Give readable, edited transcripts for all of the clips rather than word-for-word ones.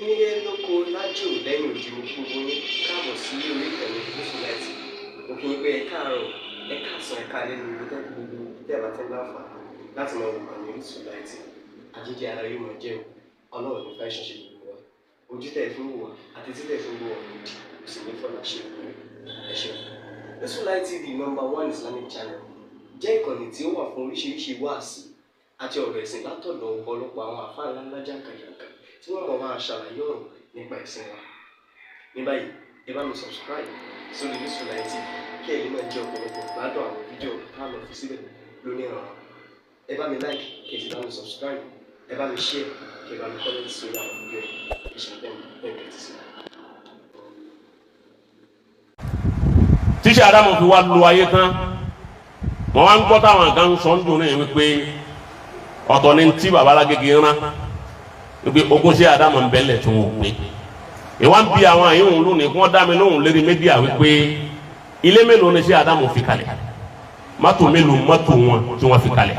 Nílé lóko lájò lẹ́yìn òdì, mo kí gbogbo yín káàbọ̀ sí orí ìkànnì Gúúsù Láìtì. Mo kí yín pé ẹ káàárọ̀, ẹ káàsán, ẹ káalẹ́ ní ibi tẹ́ gbogbo tẹ́ bá ti ń láǹfààní láti máa wò kànnì Orísun Láìtì. Àjíjẹ ara yóò máa jẹun, Ọlọ́run ní fẹ́ ṣiṣẹ́ gbogbo wa. Ojú tẹ́ ẹ fi ń wò wá àti tí tẹ́ ẹ fi ń wò wá lòdì kò sì ní fọlá ṣe ìpínlẹ̀. Ẹ ṣeun. Gúúsù Láìtì TV, number one Islamic channel, jẹ́ ìkànnì tí ó wà fún oríṣiríṣi wáàsí àti ọ̀rọ̀ ẹ̀sìn látọ̀dọ̀ ọ̀pọ̀lọpọ̀ àwọn àfáà ńláńlá jàǹkàjàǹkà tí wọ́n mọ̀ máa ṣàlàyé ọ̀rọ̀ nípa ẹ̀sìn wa. Ní báyìí, ẹ bá mi subscribe sórí Gúúsù Láìtì kí ẹ lè máa jẹ ọ̀pọ̀lọpọ̀ gbádùn àwọn fídíò tá a lọ fi síbẹ̀ lónìí ọ̀rọ̀. Ẹ bá mi like, kí ẹ sì bá mi subscribe, ẹ bá mi share, kí ẹ bá mi comment sórí àwọn fídíò yìí. Ẹ ṣe bẹ́ẹ̀ bẹ́ẹ̀ tẹ́tí sí. Tíṣe Adamu fi wá lu ayé tán, wọn wá ń gbọ́ táwọn kan sọ ń dùn ní wípé ọ̀tọ̀ ni tí baba Alágége rán, wípé ogún ṣé Adamu ń bẹ́lẹ̀ tó ń wò pé ìwà ń bi àwọn àyẹ̀wò lónìí kí wọ́n dá mi lóhùn lérí mídíà wípé ilé mélòó ni ṣé Adamu fi kalẹ̀, mọ́tò mélòó mọ́tò wọn tí wọ́n fi kalẹ̀,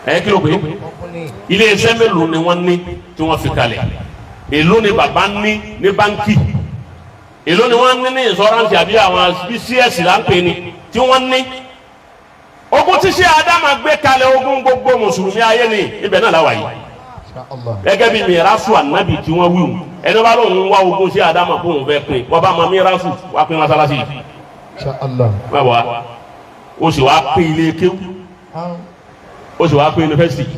ẹ̀ kí ló pé ilé iṣẹ́ mélòó ni wọ́n ní tí wọ́n fi kalẹ̀, èló ni baba ní ní báńkì, èló ni wọ́n ní ní ìsọ́ránsì àbí àwọn bcs là ń pè ní tí wọ́n ní. Ogún tí ṣé Ádámà gbé kalẹ̀, ogún gbogbo mùsùlùmí ayé ni, ibẹ̀ náà láwàá yìí. Gẹ́gẹ́ bí mìíràsù ànábì tí wọ́n wíwù, ẹni bá lóun wá ogún ṣé Ádámà kó òun fẹ́ pín, wọ́n bá ma mìíràsù wá pín mọ́sálásí yìí. Wọ́n wá o sì wá pín ilé kéwú, o sì wá pín yunifásitì.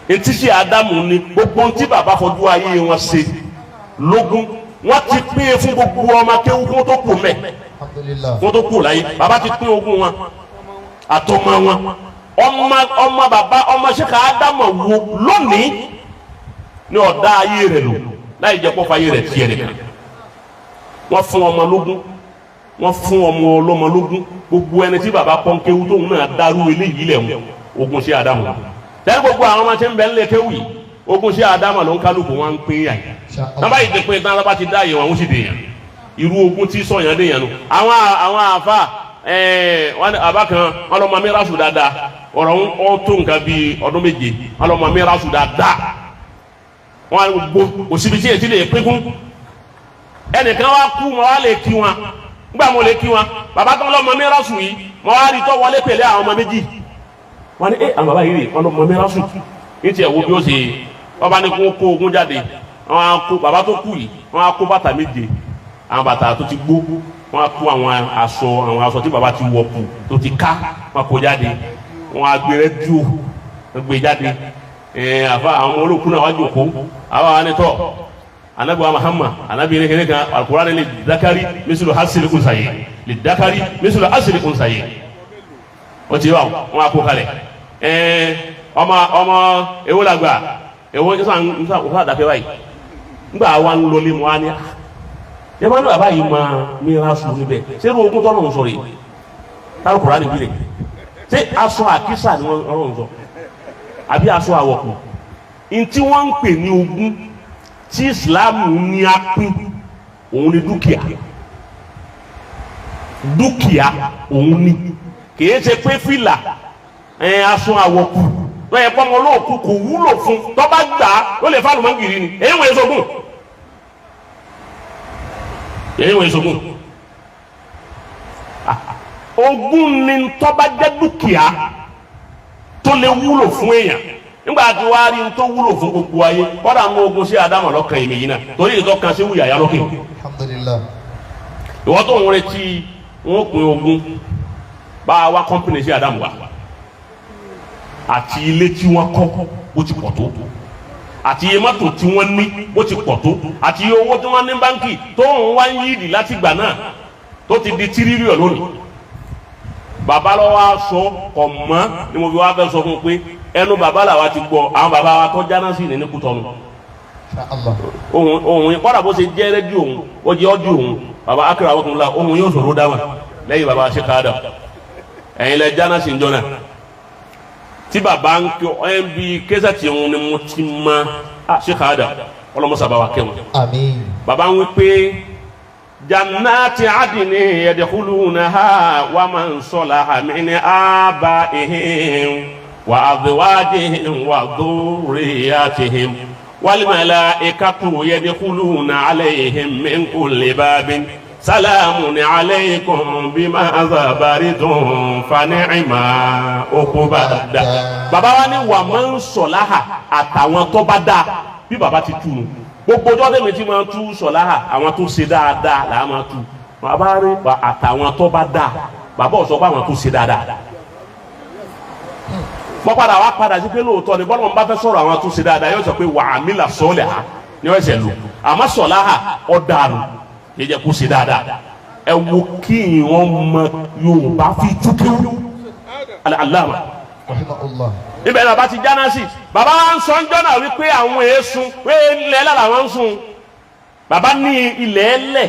Etí ṣé Ádámù ni gbogbo ntí bàbá fojú ayé wọn ṣe lógún, wọ́n ti pín fún gbogbo ọmọ kéwú kó tó kù mẹ́, kó tó kù láyé. Bàbá ti pín ogún wọn àtọmọ wọn, ọmọ ọmọ bàbá ọmọ ṣẹka Ádámù wo lónìí ní ọ̀dá ayé rẹ̀ lò láì jẹ́ kó fàyè rẹ̀ tiẹ̀ nìkan. Wọ́n fún ọmọ lógún, wọ́n fún ọmọ ọlọ́mọ lógún. Gbogbo ẹni tí bàbá pọ́n kéwú tóun náà dárú eléyìí lẹ̀ wọn, ogún ṣe Ádámù tẹ́lẹ̀. Gbogbo àwọn ọmọ tí ń bẹ ńlẹ̀ kéwú yìí, ogún ṣe Ádámù ló ń kálukú wọn ń pín yà yìí. Nàbà yìí ti pín tán, lọ́ba ti dá yìí wọn ó sì dèèyàn. Irú ogún tí sọ̀yàn dèèyàn nù. Àwọn àfa wọn àbá kan wọn lọ mọ mírasù dáadáa, ọ̀rọ̀ ń tó nǹkan bíi ọdún 7, wọn lọ mọ mírasù dáadáa. Wọn gbó kò síbi tí èsì lè pín kún. Ẹnìkan wá kú, wọn wá lè kí wọn. Nígbà mo lè kí wọn, bàbá tó ń lọ mọ mírasù yìí, wọn wá rí tọ́ wọlé pẹ̀lẹ́ àwọn ọmọ méjì. Wọn ní àwọn bàbá yìí rè wọn lọ mọ mírasù ní tiẹ̀ wo bí ó ṣe. Wọn bá ní kó kó ogún jáde, wọn á kó bàbá tó kú yìí, wọn á kó bàtà 7, àwọn bàtà tó ti gbó, wọn á kó àwọn aṣọ tí bàbá ti wọ̀ kù tó ti ká, wọn kó jáde. Wọn á gbé rẹ́díò, wọn gbé jáde. Àfa àwọn ọmọ olókùn náà wá jòkó. Àwọn àwọn anitọ anabi wa Muhammad anabi ní kékeré kan alukurani lè dakari mísìlò hasili kunsaye, lè dakari mísìlò hasili kunsaye. O ti wa wọn á kó kalẹ̀. Ọmọ ọmọ ewo la gba ewo nsa nsa nsa dàkẹ́ báyìí. Ngbà wa ń lọlé mu wa ni yẹ ma ní bàbá yìí ma mìíràn sùn níbẹ̀. Ṣé ní ogún tọ́lọ̀ ń sọ̀rọ̀ yìí táwọn Kùránì bí rẹ̀, ṣé aṣọ àkísà ni wọ́n ń sọ àbí aṣọ àwọ̀kù? Ntí wọ́n ń pè ní ogún tí Ìsìláàmù ní á pín, òun ni dúkìá. Dúkìá òun ni, kìí ṣe pé fìlà ẹ aṣọ àwọ̀kù lọ́yẹ̀ pọ́nmọ́ olóòkú kò wúlò fún tọ́ba gbà á ló lè fáàlù mọ́ngìrì ni. Èyí wọ́n sọgùn, èyí wọ́n sọgùn. Ogún ni tọ́ba jẹ́ dúkìá tó lè wúlò fún èèyàn. Nígbà tí wàá rí tó wúlò fún gbogbo ayé, kọ́dà mú ogún sí Ádámù lọ́kàn èmi yìí náà torí ìtọ́ kan sí wùyà yá lọ́kàn. Alhamdulillah. Ìwọ́n tó ń retí wọn pín ogún bá a wá kọ́mpìnì sí Ádámù wa àti ilé tí wọ́n kọ́ bó ti pọ̀ tó, àti iye mọ́tò tí wọ́n ní bó ti pọ̀ tó, àti iye owó tí wọ́n ní báńkì tó ń wá ń yíìdì láti gbà náà tó ti di tírílíọ̀nù lónìí. Bàbá lọ́wọ́ aṣọ kọ̀ mọ́ ni mo fi wá fẹ́ sọ fún un pé ẹnu bàbá làwa ti gbọ́, àwọn bàbá wa tó jáná sí ní Kútọ́nù. Ohun ohun kọ́dà bó ṣe jẹ́ rédíò òun, ó jẹ́ ọ́díò òun, bàbá akérò àwọn ọkùnrin la ohun yóò sọ̀rọ̀ dáwà lẹ́yìn bàbá ṣe káàdà. Ẹ̀yin lẹ jáná sí njọ́ náà tí bàbá ń kí ẹ ń bi kẹsàtì òun ni mo ti ma ṣe káàdà ọlọmọsà bá wa kẹ́ wọn. Àmín. Bàbá ń wí pé jannati adini yadkhulunaha wa man salaha min abaihim wa azwajihim wa dhurriyyatihim. Wal malaikatu yadkhuluna alayhim min kulli babin salamun alaykum bima sabartum fa ni'ma uqbad. Bàbá wa ní wà máa ń sọ̀láhà àtàwọn tó bá dáa bí bàbá ti tú nu. Gbogbo ọjọ́ tẹ̀mí tí máa tú sọ̀láhà àwọn tó ṣe dáadáa là á máa tú. Bàbá rí àtàwọn tó bá dáa, bàbá ò sọ pé àwọn tó ṣe dáadáa. Mo padà wá padà sí pé lóòótọ́ ni bọ́lá wọn bá fẹ́ sọ̀rọ̀ àwọn tó ṣe dáadáa yóò sọ pé wà á mi là sọ́ọ̀lẹ̀ ha ni wọ́n ṣe lò, àmọ́ sọ̀láhà ọ̀dàrú kì í jẹ́ kó ṣe dáadáa. Ẹ wo kí wọ́n mọ Yorùbá fi túkú aláàmà. Rahimahullah. Ibẹ̀ náà bá ti jáná sí, bàbá wa ń sọ ń jọ́nà wípé àwọn èèsùn pé ilẹ̀ ẹlẹ́ làwọn ń sùn. Bàbá ní ilẹ̀ ẹlẹ́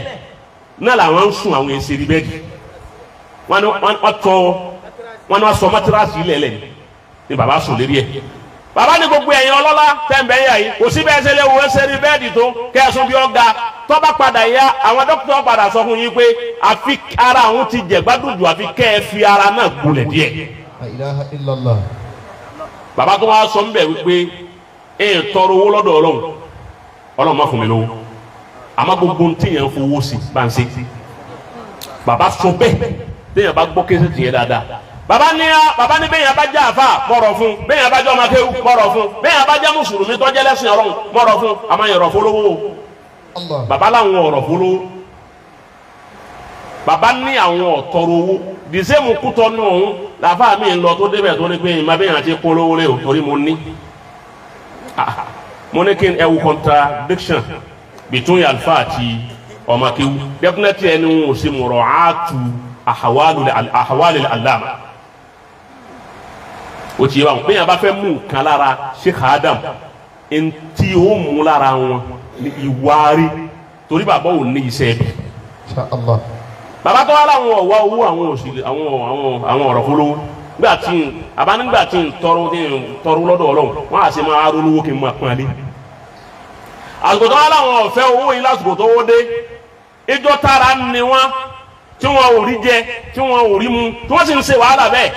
náà làwọn ń sùn, àwọn èsì rí bẹ́ẹ̀dì. Wọ́n ní wọ́n tọ́ wọ́n ní wọ́n sọ mọ́tíráàsì ilẹ̀ ẹlẹ́ ni bàbá sùn lérí ẹ̀. Bàbá ní gbogbo ẹ̀yin ọlọ́lá tẹ̀m̀bẹ̀ yà yìí, kò sí bẹ́ẹ̀ ṣe lè wo ẹsẹ̀ rí bẹ́ẹ̀dì tó kẹ́sùn bí ó ga tó bá padà yá, àwọn dókítà padà sọ fún yín pé àfi ara àwọn ti jẹ̀ gbádùn jù, àfi kẹ́ ẹ fi ara náà gbolẹ̀ díẹ̀. La ilaha illallah. Bàbá tó wá sọ ń bẹ̀ wípé ẹ ẹ tọrọ owó lọ́dọ̀ Ọlọ́run, Ọlọ́run má fún mi lówó, àmọ́ gbogbo ohun téèyàn fowó sí bá ń ṣe. Bàbá sọ bẹ́ẹ̀, téèyàn bá gbọ́ kéésì tìyẹn dáadáa. Bàbá ní bàbá ní bẹ́ẹ̀ yẹn bá jẹ́ àfa mọ̀rọ̀ fún, bẹ́ẹ̀ yẹn bá jẹ́ ọmọ akéwù mọ̀rọ̀ fún, bẹ́ẹ̀ yẹn bá jẹ́ mùsùlùmí tó jẹ́ lẹ́sìn Ọlọ́run mọ̀rọ̀ fún, àmọ́ yẹn rọ̀ fọlọ́wọ́. Allah. Bàbá làwọn ọ̀rọ̀ fọlọ́wọ́. Bàbá ní àwọn ọ̀tọ̀rọ̀ owó dìsẹ́mù kútọ́ nù ọ̀hún làfáà mi ń lọ tó débẹ̀ tó ní pé ìmọ̀ bẹ́ẹ̀ yẹn àti polówó lé o torí mo ní. Mo ní kí n ẹwu contradiction between alfa àti ọmọ akéwù. Definitely ẹni wọn ò sí mọ̀rọ̀ àtú àhàwálì àlámà. O ti yé wa, bẹ́ẹ̀ yẹn bá fẹ́ mú nǹkan lára Sheikh Adam, ntí ó mú lára wọn ní ìwárí, torí bàbá ò ní iṣẹ́ bí. Insha Allah. Bàbá tó wá láwọn ọ̀wá owó, àwọn òsì, àwọn ọ̀rọ̀ fọlọ́wọ́ nígbà tí n àbá nígbà tí n tọrọ tí n tọrọ lọ́dọ̀ Ọlọ́run, wọn á sì máa rólówó kí n máa pọ́n alé. Àsìkò tó wá láwọn ọ̀fẹ́ owó yìí, lásìkò tó wó dé, ìjọ tára ni wọn tí wọn ò rí jẹ, tí wọn ò rí mu, tí wọn sì ń ṣe wàhálà bẹ́ẹ̀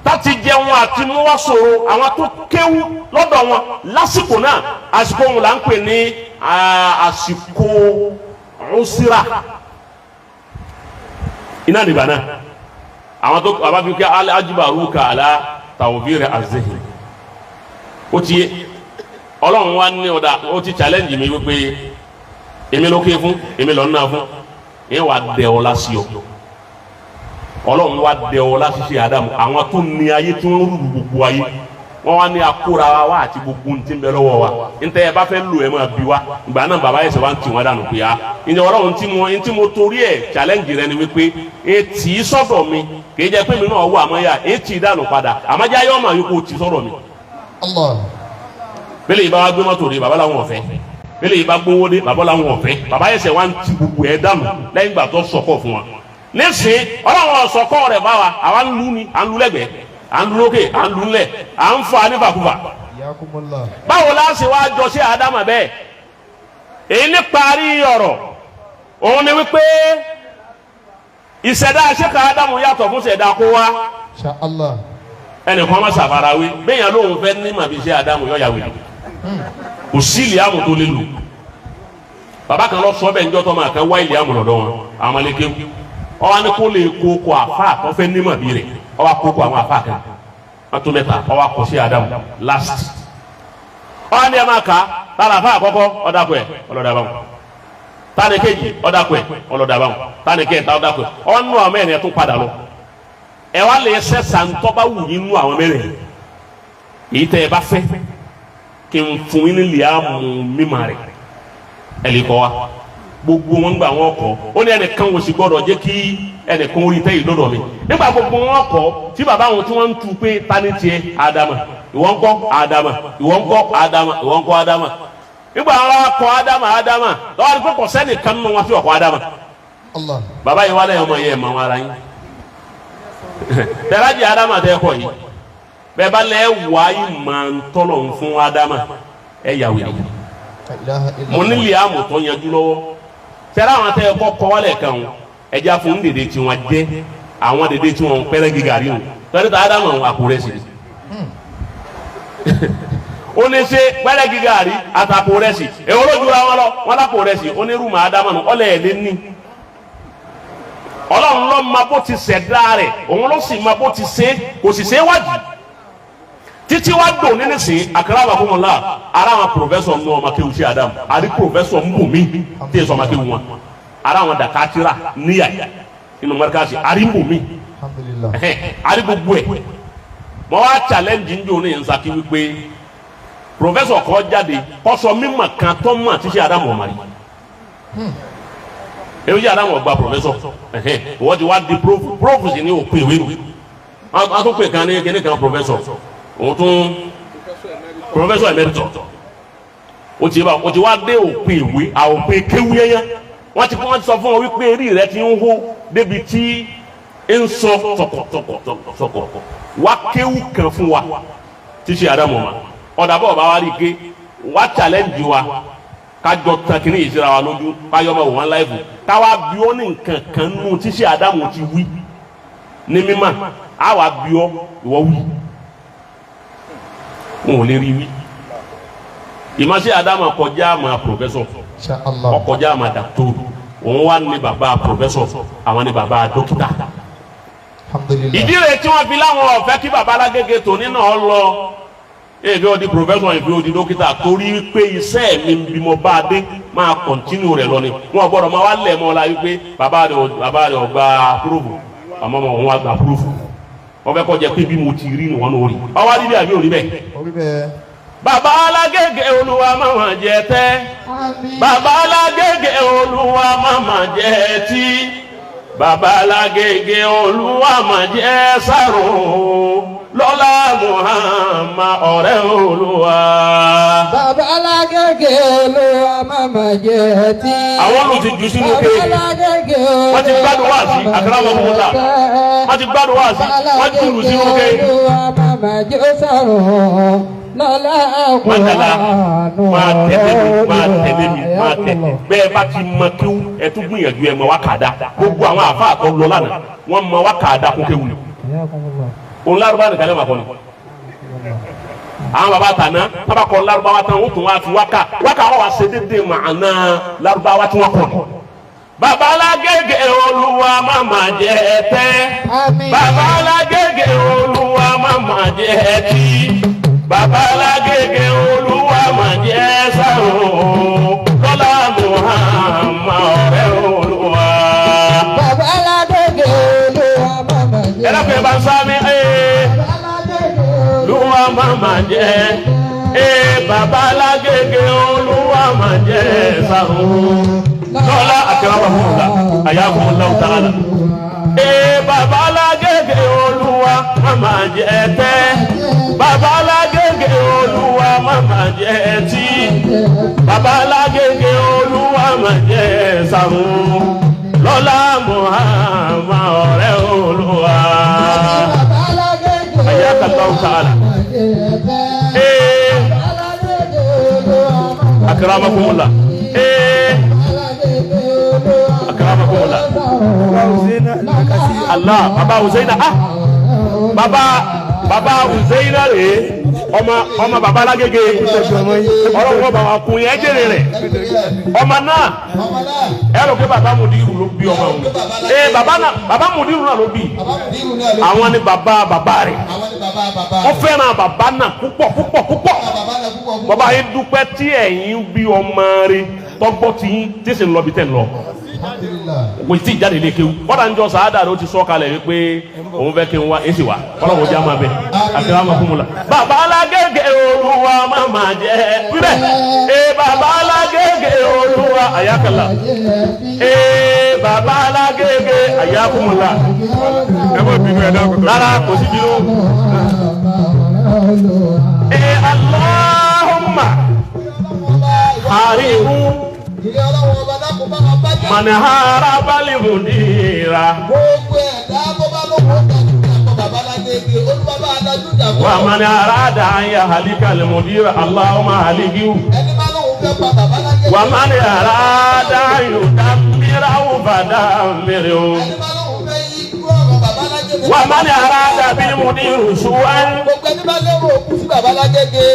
láti jẹun àti mú wá sọ̀rọ̀ àwọn tó kéwú lọ́dọ̀ wọn lásìkò náà. Àsìkò òun là ń pè ní àsìkò ọ̀síra iná nìgbà náà. Àwọn tó bàbá fi kí ajibaru kàlá tàwọ̀fìrì azehin ó ti yé Ọlọ́run wa ní ọ̀dà ó ti challenge mi wípé èmi ló ké fún, èmi lọ́ọ́ ná fún, ìyẹn wà dẹ ọ lásì ọ. Ọlọ́run wa dẹ ọ lásì sí Ádámù. Àwọn tó ní ayé tí wọ́n rúru gbogbo ayé, wọ́n wá ní akóra wa àti gbogbo ntí ń bẹ lọ́wọ́ wa, ntẹ ẹ bá fẹ́ lò ẹ máa bí wa. Ìgbà náà bàbá yẹn sọ wá ń tì wọ́n dànù pé a ǹjẹ́ Ọlọ́run tí mo ntí mo torí ẹ̀ challenge rẹ ni wípé e tì í sọ́dọ̀ mi, kì í jẹ́ pé mi náà wọ àmọ́ yà e tì í dànù padà, àmọ́ jẹ́ ayé ọmọ yìí kò tì í sọ́dọ̀ mi. Allah. Bẹ́lẹ̀ yìí bá wá gbé mọ́tò dé, bàbá làwọn ọ̀fẹ́. Bẹ́lẹ̀ yìí bá gbówó dé, bàbá làwọn ọ̀fẹ́. Bàbá yẹn sẹ̀ wá ń ti gbogbo ẹ̀ dànù lẹ́yìn ìgbà tó sọ̀kọ̀ fún wa. Nísìn Ọlọ́run ọ̀sọ̀kọ̀ rẹ̀ bá wa, àwa ń lu ni, à ń lu lẹ́gbẹ̀ẹ́, à ń lu lókè, à ń lu ńlẹ̀, à ń fa nífàkúfà. Yakumullah. Báwo la ṣe wá jọ sí Ádámà bẹ́ẹ̀? Èyí ní parí ọ̀rọ̀ òun ni wípé ìṣẹ̀dá ṣẹ́ka Ádámù yàtọ̀ fún ṣẹ̀dá kó wá. Insha Allah. Ẹnìkan má ṣàfarawé, bẹ́ẹ̀ yẹn lóun fẹ́ ní màbí ṣe Ádámù yọ̀ yàwé, kò sí ìlíàmù tó lè lò. Bàbá kan lọ sọ bẹ́ẹ̀ njọ́ tó máa kan wá ìlíàmù lọ́dọ̀ wọn àwọn ọmọlẹ́kẹ́wù, ọwọ́ ni kó lè kókó àfa àtọ́fẹ́ ní màbí rẹ̀, ọwọ́ kókó àwọn àfa kan wọ́n tó mẹ́ta, ọwọ́ kọ sí Ádámù last. Ọwọ́ ni ẹ máa kà á tala àfa àkọ́kọ́, ọ̀dàpọ̀ ẹ̀ ọlọ́dà báwọn, tani kejì, ọ̀dàpọ̀ ẹ̀ ọlọ́dà báwọn, tani kẹta, ọ̀dàpọ̀ ẹ̀ ọwọ́ nù. Àwọn mẹ́rin ẹ̀ tún padà lọ, ẹ wá lè ṣe sàǹtọ́ba wù yín nù àwọn mẹ́rin èyí tẹ́ ẹ bá fẹ́ kí n fún yín ní lìámù mímà rẹ̀, ẹ lè kọ́ wa. Gbogbo wọn gbà wọn kọ́, ó ní ẹnìkan ò sì gbọ́dọ̀ jẹ́ kí ẹnìkan orí tẹ́yìn lọ́dọ̀ mi. Nígbà gbogbo wọn kọ́ tí bàbá wọn tí wọ́n ń tu pé tani tiẹ̀ Ádámà, ìwọ ń kọ́ Ádámà, ìwọ ń kọ́ Ádámà, ìwọ ń kọ́ Ádámà. Nígbà wọn kọ́ Ádámà, Ádámà lọ́wọ́ àti kókò sẹ́nìkan nínú wọn tí wọ́n kọ́ Ádámà. Allah. Bàbá yìí wà lẹ́yìn ọmọ yẹn mọ̀ wọn ara yín tẹ́lájì Ádámà tẹ́ kọ́ yìí, bẹ́ẹ̀ bá lẹ́ wá yìí máa ń tọ́lọ̀ ń fún Ádámà ẹ̀ yà wìlì. La ilaha illallah. Mo ní liamu tó yanjú lọ́wọ́ tẹ́lá àwọn tẹ́ kọ́ kọ́ wálẹ̀ kan o, ẹja fún dèdè tí wọ́n jẹ́ àwọn dèdè tí wọ́n pẹ́rẹ́ gíga rí o, tọ́lá tó Ádámà ń àkúrẹ́ sí i. Ó ní ṣe pẹ́rẹ́gì gàrí àtàpò rẹsì èwo ló jura wọn lọ? Wọn lápò rẹsì. Ó ní rúmọ̀ ádámà nù ọlẹ́ ẹ̀ lé ní. Ọlọ́run ló ma bó ti ṣẹ̀dá rẹ̀, òun ló sì ma bó ti ṣe, kò sì ṣe é wájú títí wá dùn nínú sí akramakumullah. Ara àwọn professor nù ọmọ kéwù sí Adam, àrí professor ń bò mí tí èso ọmọ kéwù wọn, ara àwọn dàkátìrà níyà nínú mọ́ríkàsì, àrí ń bò mí. Alhamdulillah. Àrí gbogbo ẹ̀. Mọ wá challenge ń jò ní nsàkí wípé professor kọ́ jáde kọ́sọ mímọ̀ kan tó mọ̀ tí ṣe Adam ọ̀mọ̀ rí ebi ṣe Adam ọ̀gbà professor. Wọ́n ti wá di prof. Prof sì ní òpin ìwé nù. Wọ́n tún pè kan ní kíní kan professor, òun tún professor emeritus. O ti bá o ti wá dé òpin ìwé, àòpin kéwú yẹnyẹn. Wọ́n ti sọ fún ọ wípé eré rẹ ti ń hó débi tí ń sọ tọkọtọkọtọkọ wá kéwú kan fún wa tí ṣe Adamu ma ọ̀dà bọ̀ bá wa rí i ké wá challenge wa kájọ tán kí ní ìṣera wa lójú, káyọ̀ ọmọ wọn láìpù, káwa bí ó ní nǹkan kan nù tí ṣe Adamu ti wí ní mímọ́, àwa bí ọ ìwọ wí, wọn ò lè rí wí. Ìmọ̀sí Adamu kọjá àmà professor. Insha Allah. Ọkọjá àmà doctor. Òun wá ní bàbá professor, àwọn ní bàbá dókítà. Alhamdulillah. Ìdí rẹ̀ tí wọ́n fi láwọn ọ̀fẹ́ kí bàbá Alágége tòní náà lọ, èmi ò di professor, èmi ò di dókítà, torí pé iṣẹ́ mi bí mo bá a dé máa continue rẹ̀ lọ ni. Wọn gbọ́dọ̀ máa wá lẹ̀ mọ́ la wípé bàbá rẹ̀ ò gba proof, àmọ́ ọmọ òun wá gba proof. Wọ́n fẹ́ kọ́ jẹ́ pé bí mo ti rí ni wọ́n lórí ọwọ́ àdìbí àbí òrí bẹ́ẹ̀. Orí bẹ́ẹ̀. Bàbá Alágége, Olúwa máa jẹ tẹ́. Àmín. Bàbá Alágége, Olúwa máa jẹ tí. Bàbá Alágége, Olúwa máa jẹ sàrò lọ́lá Muhammad ọ̀rẹ́ Olúwa. Bàbá Alágége, Olúwa máma jẹ́ tí. Àwọn ló ti jù sínú Bàbá kéèké. Alágége. Wọ́n ti gbádùn wá sí àkàrà wọn kúta, wọ́n ti gbádùn wá sí, wọ́n jùlù sínú kéèké. Olúwa máma jẹ́ ó sọ̀rọ̀ lọ́lá. Mọ́tàlá, máa tẹ̀lé mi, máa tẹ̀lé mi, máa tẹ̀lé. Bẹ́ẹ̀ bá ti mọ kéwú, ẹ tún gbìyànjú ẹ mọ wá kàdá. Gbogbo àwọn àfáà tó lọ lánàá, wọ́n mọ wá kàdá kún kéwú ni. Òun lárúbá nìkan lè má kọ́ ni. Àwọn baba tàná tábà kọ lárúbáwá tán, wọ́n tún wá fi wákà wákà wọ́n wá ṣe déédéé màánà lárúbáwá tí wọ́n kọ́ ni. Bàbá Alágége, Olúwa má jẹ́ tẹ́. Àmín. Bàbá Alágége, Olúwa má jẹ́ tí. Bàbá Alágége, Olúwa má jẹ́ sàrò lọ́lá Muhammad ọ̀rẹ́ Olúwa. Bàbá Alágége, Olúwa máma jẹ́. Ẹ dákun, ẹ bá ń sá mi. Bàbá Alágége. Olúwa má má jẹ́. Bàbá Alágége, Olúwa má jẹ́ sàrò lọ́lá akramakumullah ayakumullahu ta'ala. Bàbá Alágége, Olúwa má má jẹ́ tẹ́. Bàbá Alágége, Olúwa má má jẹ́ tí. Bàbá Alágége, Olúwa má jẹ́ sàrò lọ́lá Muhammad ọ̀rẹ́ Olúwa. Bàbá Alágége. Ayakallahu ta'ala. Akramakumullah. Akramakumullah. Allah, baba Uzaina, ah, baba Uzaina rèé, ọmọ baba Alágége. Ọlọ́run wọn bàbá kun yẹn jèrè rẹ̀ ọmọ náà. Ọmọ náà. Ẹ rò pé baba Mudiru ló bí ọmọ òun. Baba náà, baba Mudiru náà ló bí. Bàbá Mùdírù náà ló. Àwọn ni baba baba rẹ̀. Àwọn ni bàbá bàbá. Wọ́n fẹ́ràn baba náà púpọ̀ púpọ̀ púpọ̀. Bàbá náà púpọ̀ púpọ̀. Bàbá yín dúpẹ́ tí ẹ̀yin bí ọmọ rẹ̀ tọ́gbọ́ tí yín tí sì ń lọ bí tẹ̀ ń lọ. Alhamdulillah. Kò tí ì jáde lé kéwu kọ́dà ń jọ sàádà ló ti sọ kalẹ̀ wípé òun fẹ́ kí n wá èsì wá kọ́lá kò já máa bẹ̀ àti wàá máa fún mu la. Bàbá Alágége, Olúwa má má jẹ́ wíbẹ̀. Bàbá Alágége, Olúwa àyàkàlà. Bàbá Alágége, àyàkùmùlà. Ẹ má bínú, ẹ dákun tó. Rárá, kò sí bínú. Allahumma haribu. Ìrẹ́ Ọlọ́run ọba, dákun bá wa bá jà. Man haraba limudira. Gbogbo ẹ̀dá bó bá lóko dájú ìjà kọ bàbá Alágége, Olúwa bá dájú ìjà kọ. Wa man arada an yahlika limudira, Allahumma halikihu. Ẹni bá lóun fẹ́ pa bàbá Alágége. Wa man arada an yudammirahu fadammirhu. Ẹni bá lóun fẹ́ yí kú ọ̀rọ̀ bàbá Alágége. Wa man arada bilmudiru su'an. Gbogbo ẹni bá lérò òkú sí bàbá Lágége.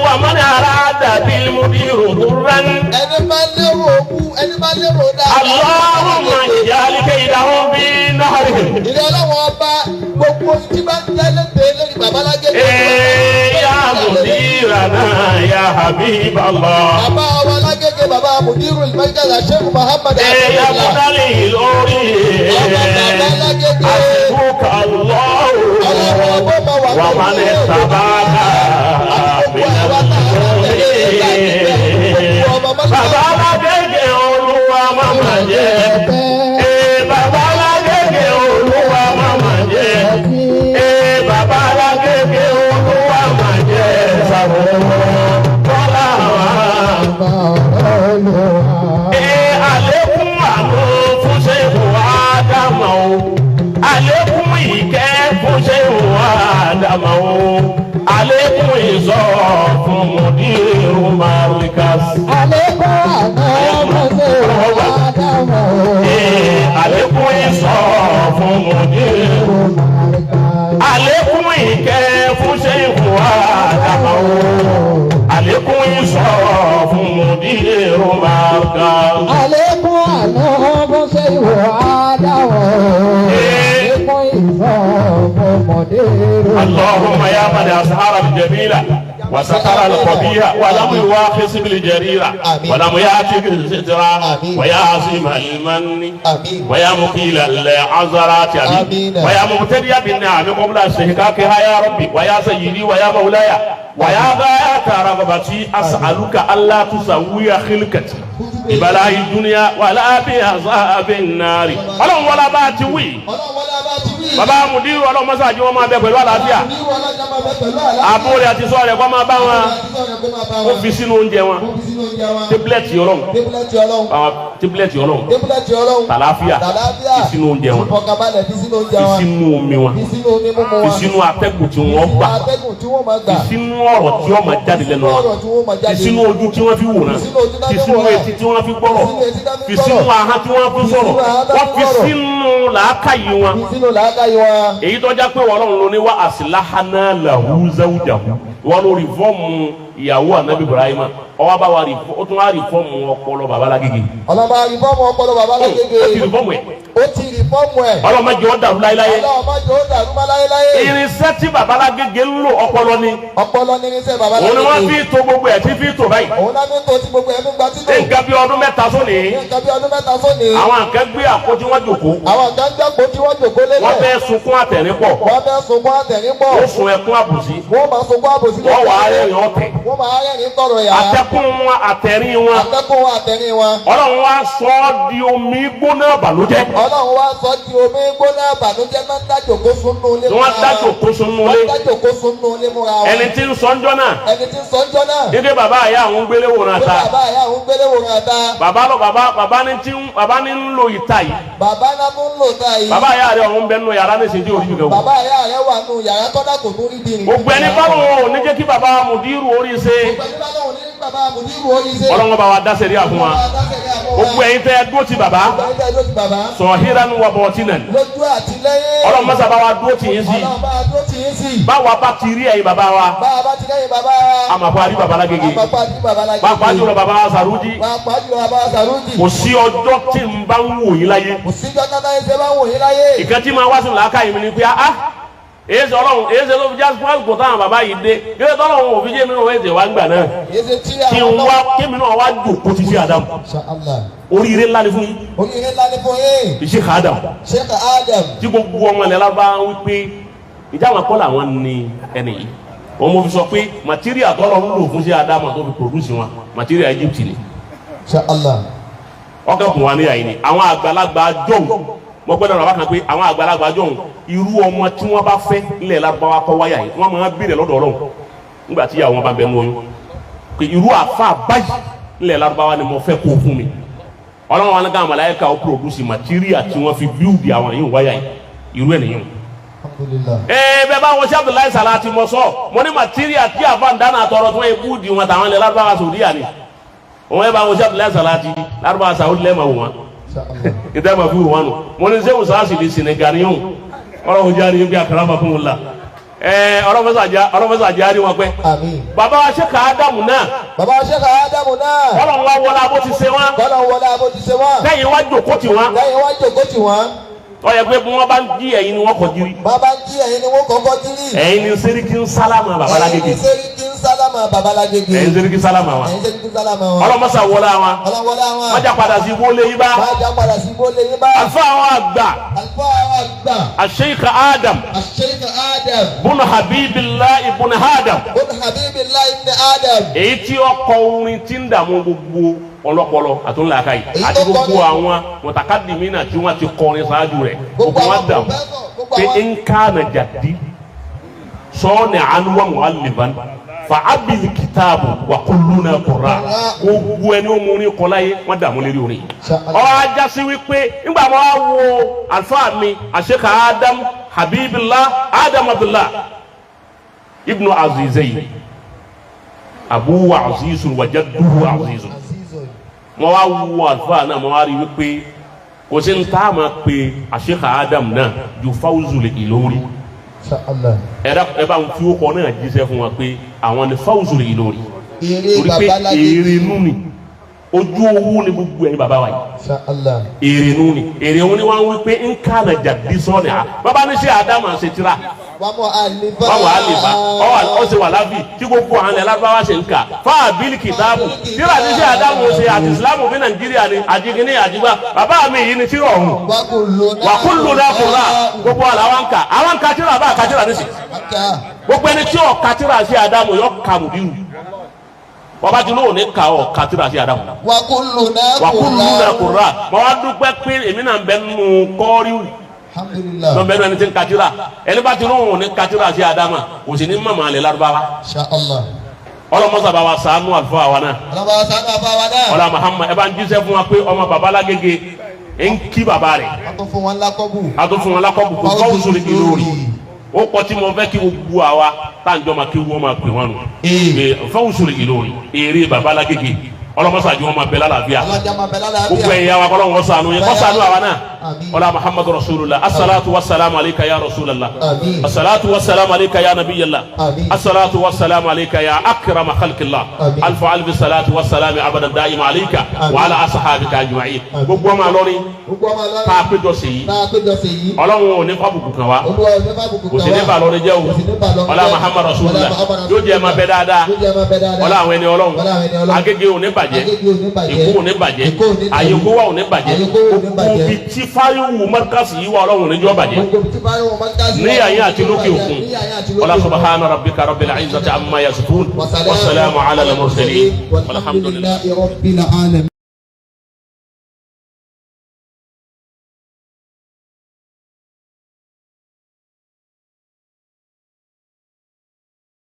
Wà mọ́ni ara dàbí mudiru durran. Ẹni bá lérò òkú, ẹni bá lérò dáadáa. Allahumma ij'al kaydahum fi nahrihim. Ìrẹ́ ọlọ́wọ́n ọba gbogbo tí bá ń tẹ́lẹ̀ tẹ́ lórí bàbá Lágége. Ya mudirana ya habiballah. Bàbá wa Lágége, bàbá Mudiru Markaz Sheikh Muhammad Ya Abdullah. mudali lórí. Ọba bàbá Lágége. Hasbuka Allahu. Ọlọ́wọ́n ọba máa wà Wa man ittaba'aka minal mu'minin. Bàbá Lágége Olúwa máma jẹ́. Bàbá Lágége Olúwa máma jẹ́. Bàbá Lágége Olúwa máma jẹ́. Sàrò bọ́lá wa. Àlékún àánú fún Ṣéhù Ádámà o. Àlékún ìkẹ́ fún Ṣéhù Ádámà o. Àlékún ìsọ̀ fún Mùdírù Markaz. Àlékún àná fún Ṣéhù Ádámà o. Àlékún ìsọ̀ fún Mùdírù. Àlékún ìkẹ́ fún Ṣéhù Ádámà o. Àlékún ìsọ̀ fún Mùdírù Markaz. Àlékún àná fún Ṣéhù Ádámà o. Àlékún ìsọ̀ fún Mùdírù. اللهم يا من أسهر الجميلة وستر القبيح ولم يواخذ بالجريرة آمين. ولم يأتي بالسترة آمين. ويا عظيم المن آمين. ويا مقيل العذرات آمين. ويا مبتدئ بالنعم قبل استحقاقها يا ربي ويا سيدي ويا مولاي ويا غاية رغبتي أسألك ألا تسوي خلقتي ببلاء الدنيا ولا بعذاب النار ọlọ́run wọlá bá ti wí Ọlọ́run wọlé abá ti wí. bàbá mudiru ọlọ́run mọ́sáàjì wọn máa bẹ pẹ̀lú àlàáfíà Mudiru ọlọ́jà máa bẹ pẹ̀lú àlàáfíà. àbúrò rẹ̀ àti sọ rẹ̀ kọ́ máa bá wọn Àti sọ̀rọ̀ kó máa bá ó wọn. fi sínú oúnjẹ wọn Ó fi sínú oúnjẹ wọn. tíbílẹ̀tì ọlọ́run Débúlẹ̀tì ọlọ́run. àwọn tíbílẹ̀tì ọlọ́run Débúlẹ̀tì ọlọ́run. tàlàáfíà Tàlàáfíà. fi sínú oúnjẹ wọn Ìfọ̀kànbalẹ̀ fi sínú oúnjẹ fi wọn. sínú omi wọn Fi sínú omi mímu fi wọn. sínú atẹ́gùn tí wọ́n gbà Fi sínú atẹ́gùn tí wọ́n máa gbà. fi sínú ọ̀rọ̀ tí wọ́n máa jáde lẹ́nu wọn Ọ̀rọ̀ tí wọ́n máa fi jáde. sínú ojú tí wọ́n fi wòran Fi sínú ojú tí fi wọ́n fi sínú wòran. etí tí wọ́n fi gbọ́rọ̀ Fi sínú etí tí wọ́n fi fi sínú gbọ́rọ̀. ahọ́n tí wọ́n fi Fi sọ̀rọ̀ sínú ahọ́n tí wọ́n wọ́n fi fi sọ̀rọ̀. sínú làákàyè wọn Fi sínú làákàyè wọn. èyí tó já pé wọ́n lọ́run ló ní wá àsìláhánà làwù záwùjàwù wọ́n ló rìfọ́ọ̀mù ìyàwó ànábì Ibrahima ọwọ́ bá wa ó tún wá rìfọ́ọ̀mù ọpọlọ bàbá Lágége Ọlọ́ba rìfọ́ọ̀mù ọpọlọ bàbá Lágége. ó ti rìfọ́ọ̀mù ẹ̀ Ó ti rìfọ́ọ̀mù ẹ̀. ọlọ́mọdé ó dàrú láéláé Ọlọ́run má jẹ́ ó dàrú mọ́ láéláé. irinṣẹ́ tí bàbá Lágége ń lò ọpọlọ ni Ọpọlọ ní irinṣẹ́ bàbá òun ni wọ́n Lágége. fi to gbogbo ẹ̀ tí fi tò báyìí Òun náà fi tó tí gbogbo ẹ̀ fi gba títò. ní nǹkan bí ọdún 3 sóní Ní nǹkan bí ọdún 3 sóní. àwọn nǹkan gbé àpótí wọn jòkó Àwọn kan jókòó tí wọ́n jòkó lélẹ̀. wọ́n fẹ́ sunkún àtẹ̀rín pọ̀ Wọ́n fẹ́ sunkún àtẹ̀rín pọ̀. wọ́n sun ẹkún àbùsí Wọ́n máa sunkún àbòsí. wọ́n wà á rẹ́rìn ọ̀tẹ̀ Wọ́n máa rẹ́rìn tọrọ yà. àtẹkùn wọn àtẹ̀rín wọn Àtẹ́kùn wọn àtẹ̀rín wọn. ọlọ́run wa sọ ọ́ di omi gbóná bàlójẹ́ Ọlọ́run wá sọ di omi gbóná bànújẹ́ máa ń dájòkó súnú ilé tí wọ́n dájò kó sunu Wọ́n lé dájòkó súnú ilé múra wọn. ẹni tí ń sọ ń jọ náà Ẹni tí ń sọ ń jọ náà. dídé bàbá àyà àwọn gbélé wòran Pé ta bàbá ìyá òun gbélé wòran ta. bàbá lọ bàbá bàbá ní tí ń bàbá ní ń lo ìta yìí Bàbá náà tún ń lò ta yìí. bàbá àyà rẹ ọ̀hún bẹ́ẹ̀ nù yàrá ní ìsìndí òrí nìkan wò Bàbá ìyá rẹ̀ wà nù yàrá kọ́dà kò tún rí bí rìn. gbogbo ẹni bá lóun ò ní jẹ́ kí bàbá mùdírù orí ṣe Gbogbo ẹni bá lóun ní bàbá Mùdírù orí ṣe. ọlọ́run bá wa dá sẹ́ríà fún wa gbogbo ẹ̀yin tẹ́ ẹ dúró ti bàbá Gbogbo ẹ̀yin tẹ́ ẹ dúró ti bàbá. sọ̀híran wà bọ̀tí nà Lójú àti lẹ́yìn. ọlọ́run mọ́sá bá wa dúró tì yín sí Ọlọ́run bá dúró tì yín sí. báwa bá ti rí ẹ̀yin bàbá wa Bá a bá ti lẹ́yìn bàbá wa. àmàpọ̀ àrí bàbá Lágége Àmàpọ̀ àrí bàbá Lágége. pàápàá jùlọ bàbá wa Sàrújì Pàápàá jùlọ bàbá Sàrújì. kò sí ọjọ́ tí n bá ń wò yín láyé Kò sí jọ́tà táyé ṣe bá ń wò yín láyé. ìkan tí máa wá sùn làákà yìí mi ni pé ah èyí sọ ọlọ́run èyí ṣe ló fi já fún àgùkò táwọn bàbá yìí dé kí ló tọ́lọ́run òfin jẹ́ mi náà wọ́n ètè wá ń gbà náà Èyí ṣe tí kí n wá kémi náà wá jòkó ti sí Ádámù Insha Allah. oríire ńlá ni fún yín Oríire ńlá ni fún yín. Sheikh Adam Sheikh Adam. tí gbogbo ọmọ ilẹ̀ lábá wípé ìjà àwọn akọ́là wọn ni ẹni yìí wọn mo fi sọ pé material tọ́lọ̀ ń lò fún sí Ádámù tó fi produce wọn material Egypt ni Insha Allah. ọkàn kùn wá níyà yìí ni àwọn àgbàlagbà jọ̀hún mo gbọ́dọ̀ rà wá kan pé àwọn àgbàlagbà jọ̀hún irú ọmọ tí wọ́n bá fẹ́ nílẹ̀ lárúbáwá kọ́ wáyà yìí wọ́n máa bèrè lọ́dọ̀ Ọlọ́run nígbà tí ìyàwó wọn bá bẹ nú oyún pé irú àfa báyìí nílẹ̀ lárúbáwá ni mo fẹ́ kó fún mi Ọlọ́run wọn ká màláíkà ó produce material tí wọ́n fi build àwọn yìí wáyà yìí irú ẹ̀ nìyẹn. Alhamdulillah. Ee bẹ́ẹ̀ bá wọn sí Abdullahi Salati mọ sọ mo ní material tí àfa ń dáná tọrọ tí wọ́n yẹ búùdì wọn tàwọn ilẹ̀ lárúbáwá Saudiya ni wọn yẹ bá wọn sí Abdullahi Salati lárúbáwá Saudi lẹ́ẹ̀ma wò wọn Insha Allah. ìtẹ́ ma fi wò wọn nù mo ní sẹ́wọ̀n sáà sì di Senegal yìí ọlọ́run jẹ́ àríyìn bí akarama fún wọn la Ẹ ọlọ́mọsàjà á rí wọn pẹ́. Àmín. Bàbá wa Sheikh Ádámù náà, Bàbá Sheikh Ádámù náà, Ọlọ́run wá wọlé abó ti ṣe wọn, kọ́lọ̀ wọlé abó ti ṣe wọ́n. lẹ́yìn wá jòkó tì wọn. Lẹ́yìn wá jòkó tì wọ́n. Ó yẹ pé bí wọ́n bá ń jí ẹ̀yin ni wọ́n kọ jírí. Bàbá ń jí ẹ̀yin ni wọ́n kọ́kọ́ jírí. Ẹ̀yin ni sẹ́ríkì ń sálámà bàbá Ẹ̀yin ni Lágége. Sẹ́ríkì ń sálámà bàbá Lágége. Ẹ̀yin sẹ́ríkì sálámà wa. Ẹ̀yin sẹ́ríkì ń sálámà wọn. Ọlọ́mọsà wọlé wa. Ọlọ́wọlé àwọn. Wọ́n já padà sí wọlé yìí bá. Wọ́n já padà sí wọlé yín bá. Àlùfáà àwọn àgbà, Àlùfáà àwọn àgbà. Sheikh Adam Sheikh Adam. bunu Habibillah ibn Adam. Bun Habibillah ibn Adam. Èyí tí ó kọ orin tí ń dààmú gbogbo ọlọ́pọlọ àtúnláka yìí Èyí àti tó kọ gbogbo ní- àwọn mọ̀tàkàdìmínà tí wọ́n ti kọrin ṣáájú rẹ̀, Gbogbo gbogbo wọn àwọn dààmú pòfẹ́sọ̀, gbogbo pé àwọn. nká na jadi sọ́ọ̀nì anuwa mu'alliban fa abil kitaabu wa kulluna qurra. Gbogbo ẹni ó mú orin kọ láyé, wọ́n dààmú lérí orin. Ó ajá sí wípé nígbà wọn á wo àlùfáà mi Sheikh Adam Habibillah Adam Abdullah ibnu Azizayi, abuwa azizun wa jadduhu azizun, wọn wá wo àlùfáà náà, wọn wá rí wípé kò sí ní tá a máa pe Sheikh Adam náà ju Fawzul Ilori. Inshallah. Ẹ bá ń fi ókọ náà jíṣẹ́ fún wa pé àwọn ni Fawzul Ilori, Èrè torí pé bàbá Lágége. èrè inú ni ojú owó ni gbogbo ẹ̀yin bàbá wa yìí. Inshallah. Èrè inú ni èrè òun ni wọ́n wí pé ń ká na jàdí sọ́ọ̀nì à bàbá ní ṣe Ádámù ṣe tira Wàá mọ̀ àlìfá. báwo á lè bá ọ ṣe wà lábì tí gbogbo àwọn ilẹ̀ lábáwá ṣe ń kà fáà bílí kìtàbù tíra ní ṣe Ádámù ṣe àti ìsìlámù ní Nàìjíríà ni àjìgínní àjìgbá bàbá mi yìí ni tíra ọ̀hún. Wàkúlù wàkúlù náà kò rà gbogbo àlà àwọn ń kà, àwọn ń ka tíra bá ka tíra nísì. Gbogbo ẹni tí ó ka tíra sí Ádámù yọ ka mùdírù bàbá tí lóò ní ka ọ ka tíra sí Ádámù. Wàkúlù náà wàkúlù náà kò rà mọ wá dúpẹ́ pé èmi náà ń bẹ nínú kọ́ríwù Alhamdulillah. lọ bẹ nínú ẹni tí ń ka tíra. Ẹni bá ti lóun ní ka tíra sí Ádámù kò sì ní mọ̀mọ́ alẹ́ lárúbáwá. Inshallah. Ọlọ́mọsàbà wa ṣàánú àlùfáà wa náà. Ọlọ́mọ sanu àbáwá náà. Ọlá Muhammad, ẹ bá ń jíṣẹ́ fún wa pé ọmọ bàbá Lágége ń kí bàbá rẹ̀. Wọ́n tún fún wọn lákọ́bù. A tún fún wọn lákọ̀bù kó Fawzul Ilori. Ó kọ́ tí mo fẹ́ kí gbogbo àwa táǹjọ́ máa kí wọ́n máa pè wọ́n nù. Pé Fawzul Ilori, èrè bàbá Lágége, ọlọ́mọsàájú wọn máa bẹ lálàáfíà. Ọlọ́jà máa bẹ lálàáfíà. Gbogbo ẹ̀yà wa kọ́lọ́ wọn ṣàánú yẹn, kó ṣàánú àwa náà. Àmín. Ọlá Muhammadu Rasulullah. Asalaatu wasalaamu alayka ya Rasulallah. Àmín. Asalaatu wasalaamu alayka ya Nabiyallah. Àmín. Asalaatu wasalaamu alayka ya akrama khalqillah. Àmín. Alfu alfi salaatu wasalaamu abadan daima alayka Àmín. wa ala asahabika ajma'in. Àmín. Gbogbo ọmọ alọ́rin Gbogbo ọmọ lọ́rọ̀. tá a péjọ sí yìí, Tá a péjọ sí yìí. Ọlọ́run ò ní fàbùkù kan wa. Olúwa ò ní bá bùkún Kò sí ní bàlọ́rin jẹ́ o. Kò sí ní bàlọ́rin Ọlá jẹ́. Muhammad Rasulullah. Ọlá Muhammad Yóò jẹ́ ẹ máa bẹ dáadáa. Yóò jẹ́ ẹ máa bẹ dáadáa. Ọlá àwọn ẹni Ọlọ́run. Ọlá àwọn ẹni Ọlọ́run. Agége ò ní bàjẹ́. Agége ò ní bàjẹ́. Èkó ò ní bàjẹ́. Èkó ò ní bàjẹ́. Àyèkó wa ò ní bàjẹ́. Àyèkó ò ní Gbogbo bàjẹ́. ibi tí fáríwù mọ́kàsí yìí wà, Ọlọ́run níjọ́ bàjẹ́. Gbogbo ibi tí báyọ̀ wọn máa ń dá sí. Ní àyè àti lókè òkun. Ní àyè àti lókè Ọlá òkun. subhana rabbika rabbil izzati amma yasifun, wasalaamu ala al-mursalin, walhamdulillah. Walhamdulillahi rabbil alamin.